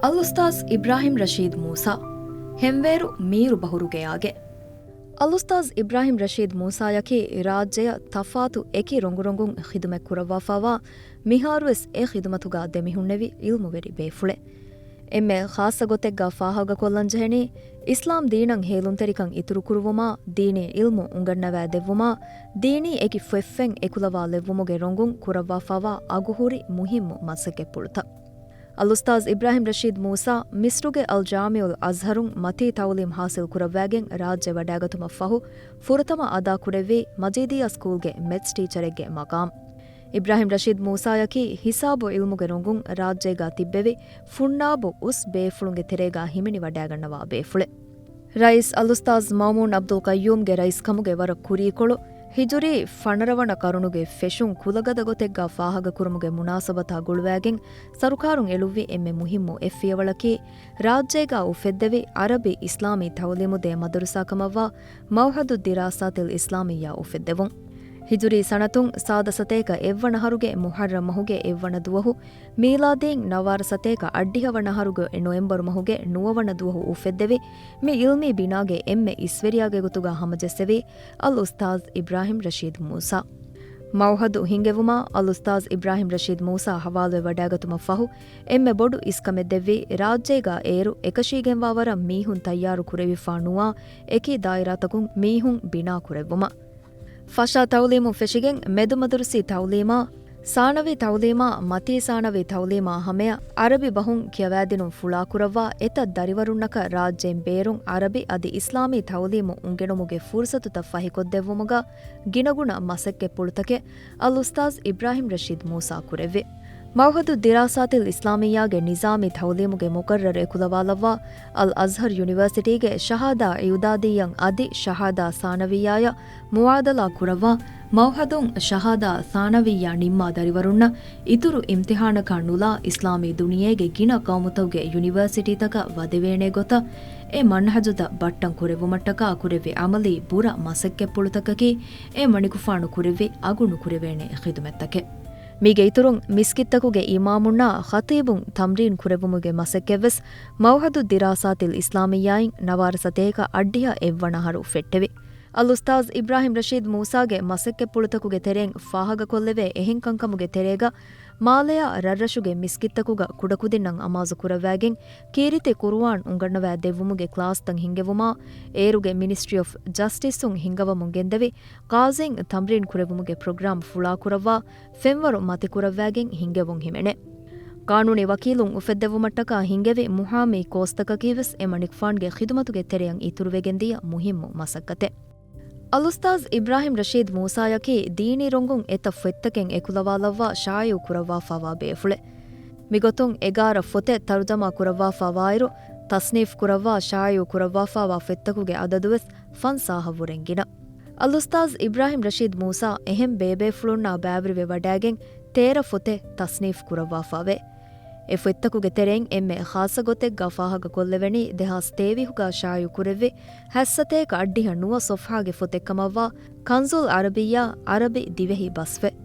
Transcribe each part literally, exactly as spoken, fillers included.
އަލްއުސްތާޛް އިބްރާހިމް ރަޝީދު މޫސާ، ހެންވޭރު މީރު ބަހުރުގެޔާގެ. އަލްއުސްތާޛް އިބްރާހިމް ރަޝީދު މޫސާޔަކީ ރާއްޖެޔަށް ތަފާތު އެކި ރޮނގުރޮނގުން ޚިދުމަތް ކުރައްވާފާވާ، މިހާރުވެސް އެ ޚިދުމަތުގަ ދެމިހުންނެވި ޢިލްމުވެރި ބޭފުޅެއް. އެންމެ ޚާއްޞަ ގޮތެއްގަ ފާހަގަކޮށްލަންޖެހެނީ، އިސްލާމް ދީނަށް ހޭލުންތެރިކަން އިތުރުކުރުވުމާ، ދީނީ ޢިލްމު އުނގަންނަވައިދެއްވުމާ، ދީނީ އެކި ފޮތްފެން އެކުލަވާލެއްވުމުގެ ރޮނގުން ކުރައްވާފާވާ އަގުހުރި މުހިއްމު މަސައްކަތްޕުޅުތައް. އަލްއުސްތާޛް އިބްރާހިމް ރަޝީދު މޫސާ މިސްރުގެ އަލް ޖާމިޢުލް އަޒްހަރުން މަތީ ތަޢުލީމް ޙާޞިލް ކުރައްވައިގެން ރާއްޖެ ވަޑައިގަތުމަށް ފަހު، ފުރަތަމަ އަދާކުރެއްވީ މަޖީދިއްޔާ ސްކޫލްގެ މެތްސް ޓީޗަރެއްގެ މަޤާމް. އިބްރާހިމް ރަޝީދު މޫސާޔަކީ ހިސާބު ޢިލްމުގެ ރޮނގުން ރާއްޖޭގަ ތިއްބެވި ފުންނާބު އުސް ބޭފުޅުންގެ ތެރޭގަ ހިމެނިވަޑައިގަންނަވާ ބޭފުޅެއް. ރައީސް އަލްއުސްތާޛް މައުމޫން އަބްދުލް ޤައްޔޫމްގެ ރައީސްކަމުގެ ވަރަށް ކުރީކޮޅު، ހިޖުރީ ފަނަރަވަނަ ޤަރުނުގެ ފެށުން ކުލަގަދަ ގޮތެއްގަ ފާހަގަކުރުމުގެ މުނާސަބަތާ ގުޅުވައިގެން، ސަރުކާރުން އެޅުއްވި އެންމެ މުހިއްމު އެއް ފިޔަވަޅަކީ، ރާއްޖޭގަ އުފެއްދެވި ޢަރަބި އިސްލާމީ ތަޢުލީމު ދޭ މަދަރުސާ ކަމަށްވާ މަޢުހަދުއްދިރާސާތިލް އިސްލާމިއްޔާ އުފެއްދެވުން. ހިޖުރީ ސަނަތުން ސާދަ ސަތޭކަ އެއްވަނަ އަހަރުގެ މުޙައްރަމް މަހުގެ އެއްވަނަ ދުވަހު، މީލާދީން ނަވާރަ ސަތޭކަ އަށްޑިހަ ވަނަ އަހަރުގެ ނޮވެމްބަރު މަހުގެ ނުވަވަނަ ދުވަހު އުފެއްދެވި، މި ޢިލްމީ ބިނާގެ އެންމެ އިސްވެރިޔާގެ ގޮތުގަ ހަމަޖެއްސެވީ އަލްއުސްތާޛް އިބްރާހިމް ރަޝީދު މޫސާ. މަޢުހަދު ހިންގެވުމާ އަލްއުސްތާޛް އިބްރާހިމް ރަޝީދު މޫސާ ހަވާލުވެ ވަޑައިގަތުމަށް ފަހު، އެންމެ ބޮޑު އިސްކަމެއްދެއްވީ، ރާއްޖޭގަ އޭރު އެކަށީގެންވާ ވަރަށް މީހުން ތައްޔާރު ކުރެވިފާ ނުވާ އެކި ދާއިރާތަކުން މީހުން ބިނާ ކުރެއްވުމަށް. ފަށާ ތަޢުލީމުން ފެށިގެން މެދުމަދަރުސީ ތަޢުލީމާ، ސާނަވީ ތަޢުލީމާ، މަތީ ސާނަވީ ތަޢުލީމާ ހަމަޔަށް ޢަރަބި ބަހުން ކިޔަވައިދިނުން ފުޅާކުރައްވާ އެތައް ދަރިވަރުންނަކަށް ރާއްޖޭން ބޭރުން ޢަރަބި އަދި އިސްލާމީ ތަޢުލީމު އުނގެނުމުގެ ފުރުސަތުތައް ފަހިކޮށްދެއްވުމުގަ ގިނަގުނަ މަސައްކަތްޕުޅުތަކެއް އަލްއުސްތާޛް އިބްރާހިމް ރަޝީދު މޫސާ ކުރެއްވި. މަޢުހަދުއްދިރާސާތިލް އިސްލާމިއްޔާގެ ނިޒާމީ ތަޢުލީމުގެ މުޤައްރަރު އެކުލަވާލައްވާ، އަލް އަޒްހަރް ޔުނިވަރސިޓީގެ ޝަހާދާ އިޢުދާދިއްޔަ އަދި ޝަހާދާ ސާނަވިއްޔާޔަށް މުޢާދަލާ ކުރައްވާ، މަޢުހަދުން ޝަހާދާ ސާނަވިއްޔާ ނިންމާ ދަރިވަރުންނަށް އިތުރު އިމްތިޙާނަކާ ނުލާ އިސްލާމީ ދުނިޔޭގެ ގިނަ ޤައުމުތަކުގެ ޔުނިވަރސިޓީތަކަށް ވަދެވޭނޭ ގޮތަށް އެ މަންހަޖުތައް ބައްޓަން ކުރެއްވުމަށްޓަކާ ކުރެއްވި ޢަމަލީ ބުރަ މަސައްކަތްޕުޅުތަކަކީ އެ މަނިކުފާނު ކުރެއްވި އަގު ނުކުރެވޭނެ ޚިދުމަތްތަކެއް. މީގެ އިތުރުން، މިސްކިތްތަކުގެ އިމާމުންނާ ޚަތީބުން ތަމްރީން ކުރެއްވުމުގެ މަސައްކަތްވެސް މަޢުހަދުއްދިރާސާތިލް އިސްލާމިއްޔާއިން ނަވާރަ ސަތޭކަ އަށްޑިހަ އެއްވަނަ އަހަރު ފެއްޓެވި. އަލްއުސްތާޛް އިބްރާހިމް ރަޝީދު މޫސާގެ މަސައްކަތްޕުޅުތަކުގެ ތެރެއިން ފާހަގަކޮށްލެވޭ އެހެން ކަންކަމުގެ ތެރޭގަ، މާލެއާ ރަށްރަށުގެ މިސްކިތްތަކުގަ ކުޑަކުދިންނަށް އަމާޒު ކުރައްވައިގެން، ކީރިތި ޤުރުއާން އުނގަންނަވައި ދެއްވުމުގެ ކްލާސްތައް ހިންގެވުމާ، އޭރުގެ މިނިސްޓްރީ އޮފް ޖަސްޓިސުން ހިންގަވަމުން ގެންދެވި، ޤާޒީން ތަމްރީން ކުރެއްވުމުގެ ޕްރޮގްރާމް ފުޅާކުރައްވާ، ފެންވަރު މަތިކުރައްވައިގެން ހިންގެވުން ހިމެނޭ. ޤާނޫނީ ވަކީލުން އުފެއްދެވުމަށްޓަކާ ހިންގެވި މުހާމީ ކޯސްތަކަކީވެސް އެ މަނިކުފާންގެ ޚިދުމަތުގެ ތެރެއަށް އިތުރުވެގެންދިޔަ މުހިއްމު މަސައްކަތެއް. އަލްއުސްތާޛް އިބްރާހިމް ރަޝީދު މޫސާޔަކީ ދީނީ ރޮނގުން އެތައް ފޮތްތަކެއް އެކުލަވާލައްވާ ޝާއިޢު ކުރައްވާފާވާ ބޭފުޅެއް. މިގޮތުން އެގާރަ ފޮތެއް ތަރުޖަމާ ކުރައްވާފާވާއިރު، ތަޞްނީފް ކުރައްވާ ޝާއިޢު ކުރައްވާފާވާ ފޮތްތަކުގެ އަދަދުވެސް ފަންސާހަށްވުރެން ގިނަ. އަލްއުސްތާޛް އިބްރާހިމް ރަޝީދު މޫސާ އެހެން ބޭބޭފުޅުންނާ ބައިވެރިވެ ވަޑައިގެން ތޭރަ ފޮތެއް ތަޞްނީފް ކުރައްވާފާވޭ. އެ ފޮތްތަކުގެ ތެރެއިން އެންމެ ޚާއްޞަ ގޮތެއްގަ ފާހަގަކޮށްލެވެނީ ދެހާސް ތޭވީހުގަ ޝާއިޢު ކުރެއްވި ހަތްސަތޭކަ އަށްޑިހަ ނުވަ ޞަފްޙާގެ ފޮތެއްކަމަށްވާ ކަންޒުލް ޢަރަބިއްޔާ، ޢަރަބި ދިވެހި ބަސްފޮތް.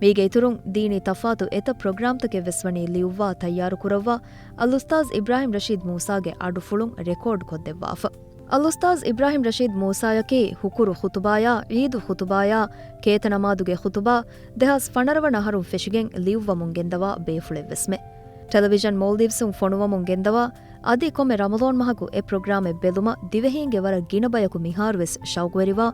މީގެ އިތުރުން، ދީނީ ތަފާތު އެތައް ޕްރޮގްރާމްތަކެއް ވެސް ވަނީ ލިޔުއްވާ ތައްޔާރު ކުރައްވާ، އަލްއުސްތާޛް އިބްރާހިމް ރަޝީދު މޫސާގެ އަޑުފުޅުން ރެކޯޑް ކޮށްދެއްވާފަ. އަލްއުސްތާޛް އިބްރާހިމް ރަޝީދު މޫސާޔަކީ ހުކުރު ޚުތުބާޔާ، ޢީދު ޚުތުބާޔާ، ކޭތަ ނަމާދުގެ ޚުތުބާ، ދެހާސް ފަނަރަ ވަނަ އަހަރުން ފެށިގެން ލިޔުއްވަމުން ގެންދަވާ ބޭފުޅެއްވެސްމެ. ޓެލެވިޝަން މޯލްޑިވްސުން ފޮނުވަމުން ގެންދަވާ، އަދި ކޮންމެ ރަމަޟާން މަހަކު އެ ޕްރޮގްރާމެއް ބެލުމަށް ދިވެހީންގެ ވަރަށް ގިނަ ބަޔަކު މިހާރުވެސް ޝައުޤުވެރިވާ،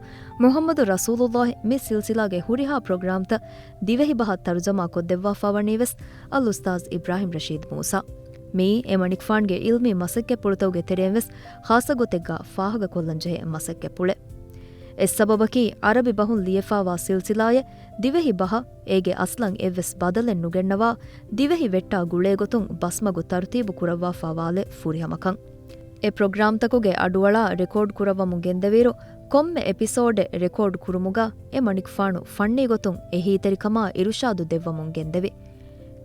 މުޙައްމަދު ރަސޫލުﷲ މި ސިލްސިލާގެ ހުރިހާ ޕްރޮގްރާމްތައް ދިވެހި ބަހަށް ތަރުޖަމާ ކޮށްދެއްވާފާވަނީވެސް އަލްއުސްތާޛް އިބްރާހިމް ރަޝީދު މޫސާ. މިއީ އެ މަނިކުފާންގެ ޢިލްމީ މަސައްކަތްޕުޅުތަކުގެ ތެރެއިންވެސް ޚާއްޞަ ގޮތެއްގަ ފާހަގަކޮށްލަންޖެހޭ މަސައްކަތްޕުޅެއް. އެއްސަބަބަކީ، ޢަރަބި ބަހުން ލިޔެފާވާ ސިލްސިލާއެއް ދިވެހި ބަހަށް އޭގެ އަސްލަށް އެއްވެސް ބަދަލެއް ނުގެންނަވާ، ދިވެހި ވެއްޓާ ގުޅޭގޮތުން ބަސްމަގު ތަރުތީބު ކުރައްވާފާވާލެއް ފުރިހަމަކަން. އެ ޕްރޮގްރާމްތަކުގެ އަޑުއަޅާ ރެކޯޑް ކުރައްވަމުން ގެންދެވިއިރު، ކޮންމެ އެޕިސޯޑެއް ރެކޯޑް ކުރުމުގަ އެ މަނިކުފާނު ފަންނީ ގޮތުން އެހީތެރިކަމާ އިރުޝާދު ދެއްވަމުން ގެންދެވި.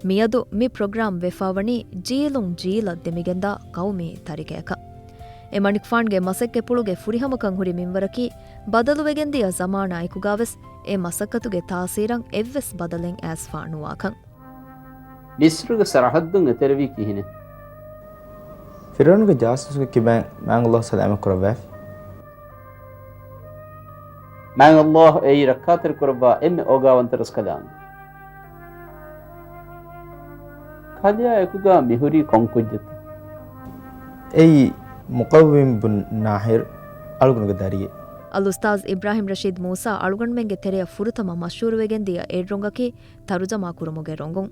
މިއަދު މި ޕްރޮގްރާމް ވެފާވަނީ ޖީލުން ޖީލަށް ދެމިގެންދާ ޤައުމީ ތަރިކަޔަކަށް. އެ މަނިކުފާންގެ މަސައްކަތްޕުޅުގެ ފުރިހަމަކަން ހުރި މިންވަރަކީ، ބަދަލުވެގެންދިޔަ ޒަމާނާ އެކުގަވެސް އެ މަސައްކަތުގެ ތާސީރަށް އެއްވެސް ބަދަލެއް އައިސްފާ ނުވާކަން. މިސްރުގެ ސަރަހައްދުން އެތެރެވީ ކިހިނެއް؟ ފިރުޢައުނުގެ ޖާސޫސުގެ ކިބައިން މާތް ﷲ ސަލާމަތް ކުރައްވާފި. މާތް ﷲ އެއީ ރައްކާތެރި ކުރައްވާ އެންމެ އޯގާވަންތަ ރަސްކަލާނގެ. ކަލެއާ އެކުގަ މިހުރީ ކޮން ކުއްޖެއްތަ؟ އެއީ މުޤައްވިމް ބުން ނާހިރު އަޅުގަނޑުގެ ދަރިއެއް. އަލްއުސްތާޛް އިބްރާހިމް ރަޝީދު މޫސާ އަޅުގަނޑުމެންގެ ތެރެއަށް ފުރަތަމަ މަޝްހޫރުވެގެންދިޔަ އެއްރޮނގަކީ ތަރުޖަމާ ކުރުމުގެ ރޮނގުން.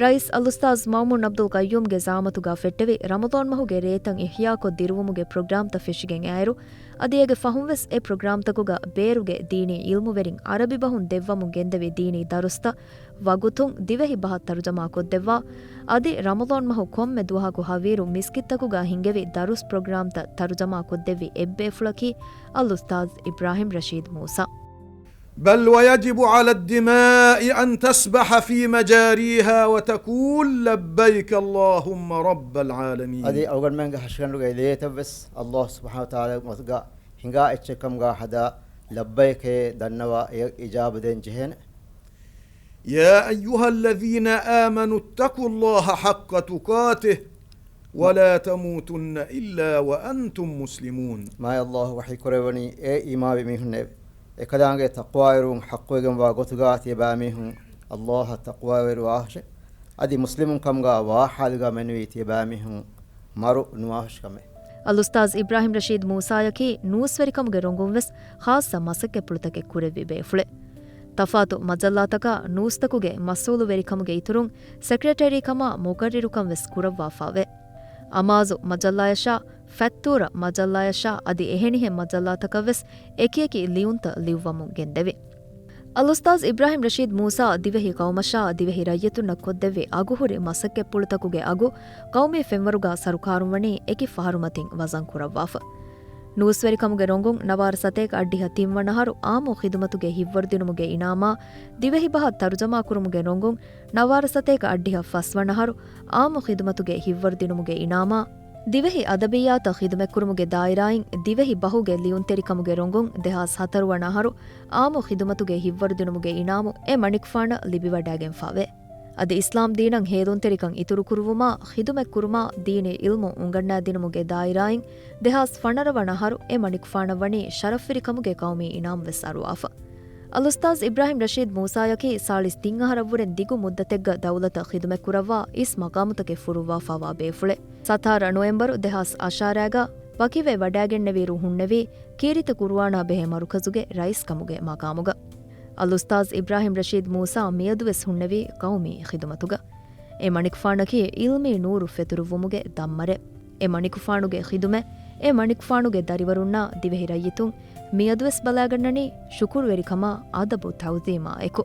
ރައީސް އަލްއުސްތާޛް މައުމޫން އަބްދުލް ޤައްޔޫމްގެ ޒަޢާމަތުގަ ފެއްޓެވި ރަމަޟާން މަހުގެ ރޭތައް އިޙްޔާކޮށް ދިރުވުމުގެ ޕްރޮގްރާމްތައް ފެށިގެން އައިރު، އަދި އޭގެ ފަހުންވެސް އެ ޕްރޮގްރާމްތަކުގަ ބޭރުގެ ދީނީ ޢިލްމުވެރިން ޢަރަބި ބަހުން ދެއްވަމުން ގެންދެވި ދީނީ ދަރުސްތައް ވަގުތުން ދިވެހި ބަހަށް ތަރުޖަމާކޮށްދެއްވާ، އަދި ރަމަޟާން މަހު ކޮންމެ ދުވަހަކު ހަވީރު މިސްކިތްތަކުގަ ހިނގެވި ދަރުސް ޕްރޮގްރާމްތައް ތަރުޖަމާކޮށްދެއްވި އެއްބޭފުޅަކީ އަލްއުސްތާޛް އިބްރާހިމް ރަޝީދު މޫސާ. بل ويجب على الدماء أن تسبح في مجاريها وتقول لبيك اللهم رب العالمين. އަދި އަޅުގަނޑުމެންގެ ހަށިގަނޑުގެ ލޭތައްވެސް ﷲ ސުބްޙާނަހޫ ވަތަޢާލާގެ މަތުގަ ހިނގާ އެއްޗެއް ކަމުގަ ހަދާ، ލައްބައިކޭ ދަންނަވާ އެޔަށް އިޖާބަ ދޭން ޖެހޭނެ. يا أيها الذين آمنوا اتقوا الله حق تقاته ولا تموتن إلا وأنتم مسلمون. މާތް ﷲ ވަޙީ ކުރެވެނީ، އޭ އީމާވި މީހުންނޭވެ! އެކަލާނގެ ތަޤްވާވެރިވުން ޙައްޤުވެގެންވާ ގޮތުގަ ތިޔަބައިމީހުން ﷲ އަށް ތަޤްވާވެރިވާށެ. އަދި މުސްލިމުން ކަމުގަ ވާ ޙާލުގަ މެނުވީ ތިޔަބައިމީހުން މަރު ނުވާށި ކަމެއް. އަލްއުސްތާޛް އިބްރާހިމް ރަޝީދު މޫސާޔަކީ ނޫސްވެރިކަމުގެ ރޮނގުންވެސް ޚާއްޞަ މަސައްކަތްޕުޅުތަކެއް ކުރެއްވި ބޭފުޅެއް. ތަފާތު މަޖައްލާތަކާ ނޫސްތަކުގެ މަސްއޫލުވެރިކަމުގެ އިތުރުން ސެކްރެޓަރީ ކަމާ މުޤައްރިރުކަން ވެސް ކުރައްވާފައެވެ. އަމާޒު މަޖައްލާޔަށާ، ފަތްތޫރަ މަޖައްލާޔަށާ އަދި އެހެނިހެން މަޖައްލާތަކަށްވެސް އެކިއެކި ލިޔުންތައް ލިޔުއްވަމުން ގެންދެވި. އަލްއުސްތާޛް އިބްރާހިމް ރަޝީދު މޫސާ ދިވެހި ޤައުމަށާ ދިވެހި ރައްޔިތުންނަށް ކޮށްދެއްވި އަގުހުރި މަސައްކަތްޕުޅުތަކުގެ އަގު ޤައުމީ ފެންވަރުގަ ސަރުކާރުން ވަނީ އެކި ފަހަރުމަތިން ވަޒަން ކުރައްވާފަ. ނޫސްވެރިކަމުގެ ރޮނގުން ނަވާރަ ސަތޭކަ އަށްޑިހަ ތިންވަނަ އަހަރު އާއްމު ޚިދުމަތުގެ ހިތްވަރުދިނުމުގެ އިނާމާ، ދިވެހިބަހަށް ތަރުޖަމާކުރުމުގެ ރޮނގުން ނަވާރަ ސަތޭކަ އަށްޑިހަ ފަސްވަނަ އަހަރު އާއްމު ޚިދުމަތުގެ ހިތްވަރުދިނުމުގެ އިނާމާ، ދިވެހި އަދަބިއްޔާތަށް ޚިދުމަތްކުރުމުގެ ދާއިރާއިން ދިވެހި ބަހުގެ ލިޔުންތެރިކަމުގެ ރޮނގުން ދެހާސް ހަތަރު ވަނަ އަހަރު އާއްމު ޚިދުމަތުގެ ހިތްވަރުދިނުމުގެ އިނާމު އެ މަނިކުފާނަށް ލިބިވަޑައިގެންފާވޭ. އަދި އިސްލާމް ދީނަށް ހޭލުންތެރިކަން އިތުރުކުރުވުމާ، ޚިދުމަތްކުރުމާ، ދީނީ ޢިލްމު އުނގަންނާދިނުމުގެ ދާއިރާއިން ދެހާސް ފަނަރަ ވަނަ އަހަރު އެ މަނިކުފާނަށް ވަނީ ޝަރަފްވެރިކަމުގެ ޤައުމީ އިނާމު ވެސް އަރުވާފަ. އަލްއުސްތާޛް އިބްރާހިމް ރަޝީދު މޫސާޔަކީ ސާޅީސް ތިން އަހަރަށްވުރެން ދިގު މުއްދަތެއްގަ ދައުލަތަށް ޚިދުމަތްކުރައްވާ އިސް މަޤާމުތަކެއް ފުރުއްވާފައިވާ ބޭފުޅެއް. ސަތާރަ ނޮވެމްބަރު ދެހާސް އަށާރައިގަ ވަކިވެ ވަޑައިގެންނެވިއިރު ހުންނެވީ ކީރިތި ޤުރުއާނާ ބެހޭ މަރުކަޒުގެ ރައީސްކަމުގެ މަޤާމުގަ. އަލްއުސްތާޛް އިބްރާހިމް ރަޝީދު މޫސާ މިއަދުވެސް ހުންނެވީ ޤައުމީ ޚިދުމަތުގަ. އެ މަނިކުފާނަކީ ޢިލްމީ ނޫރު ފެތުރުއްވުމުގެ ދަންމަރެއް. އެ މަނިކުފާނުގެ ޚިދުމަތް، އެ މަނިކުފާނުގެ ދަރިވަރުންނާ ދިވެހި ރައްޔިތުން މިއަދުވެސް ބަލާގަންނަނީ ޝުކުރުވެރިކަމާ އަދަބު ތަޢުޒީމާ އެކު.